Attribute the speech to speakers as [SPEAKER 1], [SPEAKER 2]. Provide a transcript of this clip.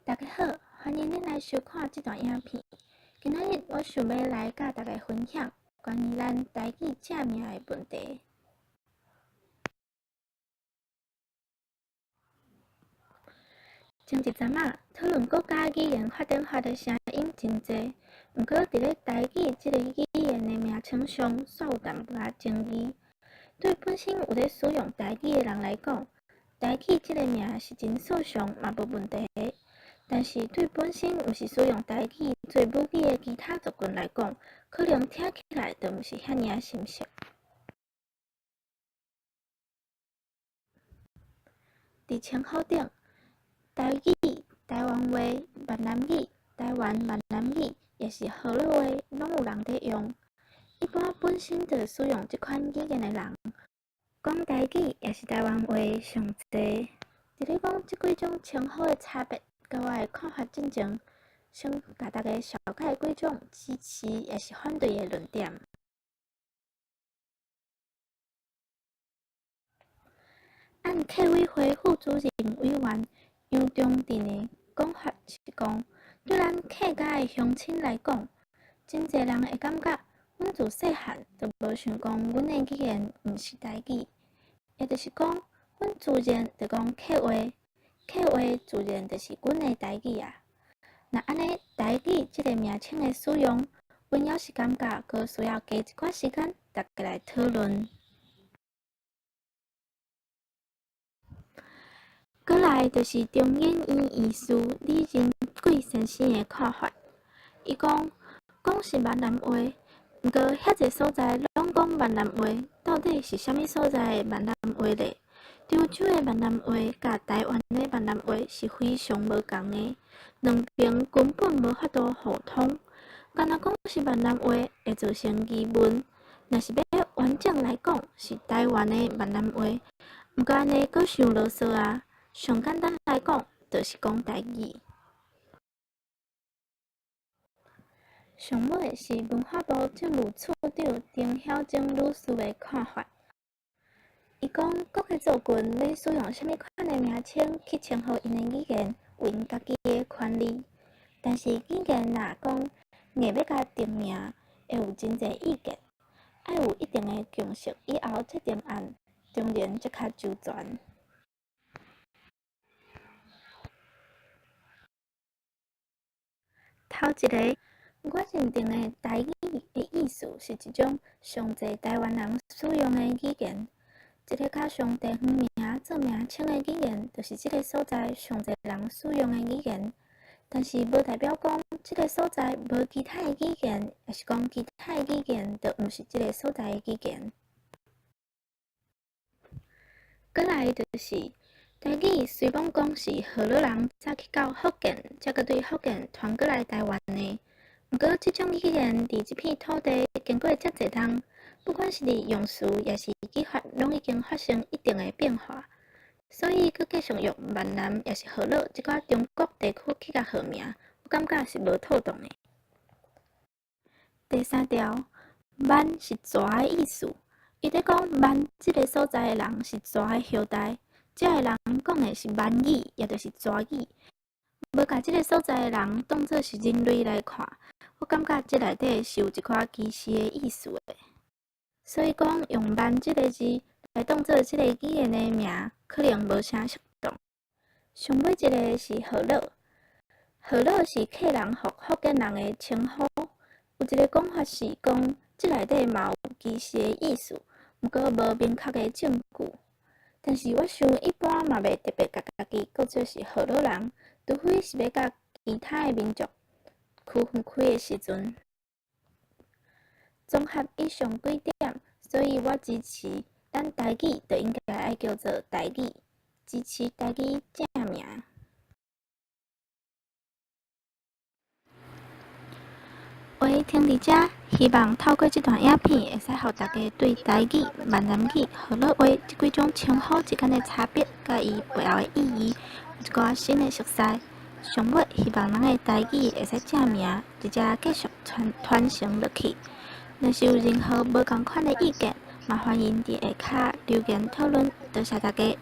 [SPEAKER 1] 大家好，歡迎恁來收看這段影片。今仔日我想欲來佮大家分享關於咱台語正名的問題。前一陣仔，討論國家語言發展法的聲音真濟，毋過佇咧台語這个語言的名稱上，煞有淡薄仔爭議。對本身有咧使用台語的人來講，台語這个名是真順暢嘛無問題的。但是對本身毋是使用台語做母語的其他族群來講，可能聽起來就毋是遐爾仔心適。佇稱呼頂，台語、台灣話、閩南語、台灣閩南語，抑是河洛話，攏有人佇用。一般本身就使用這款語言的人，講台語抑是台灣話上濟。佇咧講這幾種稱呼的差別，佮我的看法進前，先共大家紹介幾種支持抑是反對的論點。按客委會副主任委員楊忠鎮的講法是講，對咱客家的鄉親來講，真濟人會感覺，阮自細漢就無想講阮的語言毋是台語，也就是講，阮自然就講客話，客話自然就是阮的台語啊。若按呢，台語這个名稱的使用，阮猶是感覺閣需要加一寡時間，大家來討論。閣來就是中研院院士李仁貴先生的看法，伊講，講是閩南話，毋過遐濟所在攏講閩南話，到底是啥物所在的閩南話咧？漳州的閩南話佮台灣的閩南話是非常無仝的，兩爿根本無法度互通。敢若講是閩南話，會造成疑問。若是欲完整來講，是台灣的閩南話，毋過按呢閣傷囉嗦啊。上簡單來講，就是講台語。上尾是文化部政務次長丁曉菁女士的看法。伊講，各个族群欲使用啥物款的名稱去稱呼𪜶的語言，有𪜶家己的權利。但是語言若講硬欲共定名，會有真濟意見，愛有一定的共識以後才定案，當然才較周全。頭一个，我認定的台語的意思是一種上濟台灣人使用的語言。一个加上地方名做名稱的語言，就是這个所在上濟人使用的語言。但是無代表講這个所在無其他的語言，抑是講其他的語言就毋是這个所在的語言。閣來就是，台語雖罔講是河洛人早去到福建，才閣對福建傳過來台灣的。毋過，這種語言佇這片土地經過遮濟冬，不管是佇用詞抑是語法，攏已經發生一定的變化。所以，閣繼續用閩南抑是河洛這寡中國地區去共號名，我感覺是無妥當的。第三條，閩是蛇的意思。伊咧講閩這个所在的人是蛇的後代，遮的人講的是閩語，也就是蛇語。無共這个所在的人當做是人類來看，我感覺這內底是有一寡歧視的意思的。所以講用閩這个字來當做這个語言的名，可能無啥適當。上尾一个是河洛，河洛是客人予福建人的稱呼。有一个講法是講，這內底嘛有歧視的意思，毋過無明確的證據。但是我想一般嘛袂特別共家己告做是河洛人，除非是欲佮其他的民族區分開的時陣。綜合以上幾點，所以我支持咱台語就應該愛叫做台語，支持台語正名。喂，聽佇遮，希望透過這段影片，會使予大家對台語、閩南語、河洛話這幾種稱呼之間的差別，佮伊背後的意義，有一寡新的熟似。上尾，希望咱的台語會使正名，而且繼續傳傳承落去。若是有任何無仝款的意見，嘛歡迎佇下跤留言討論。多謝大家。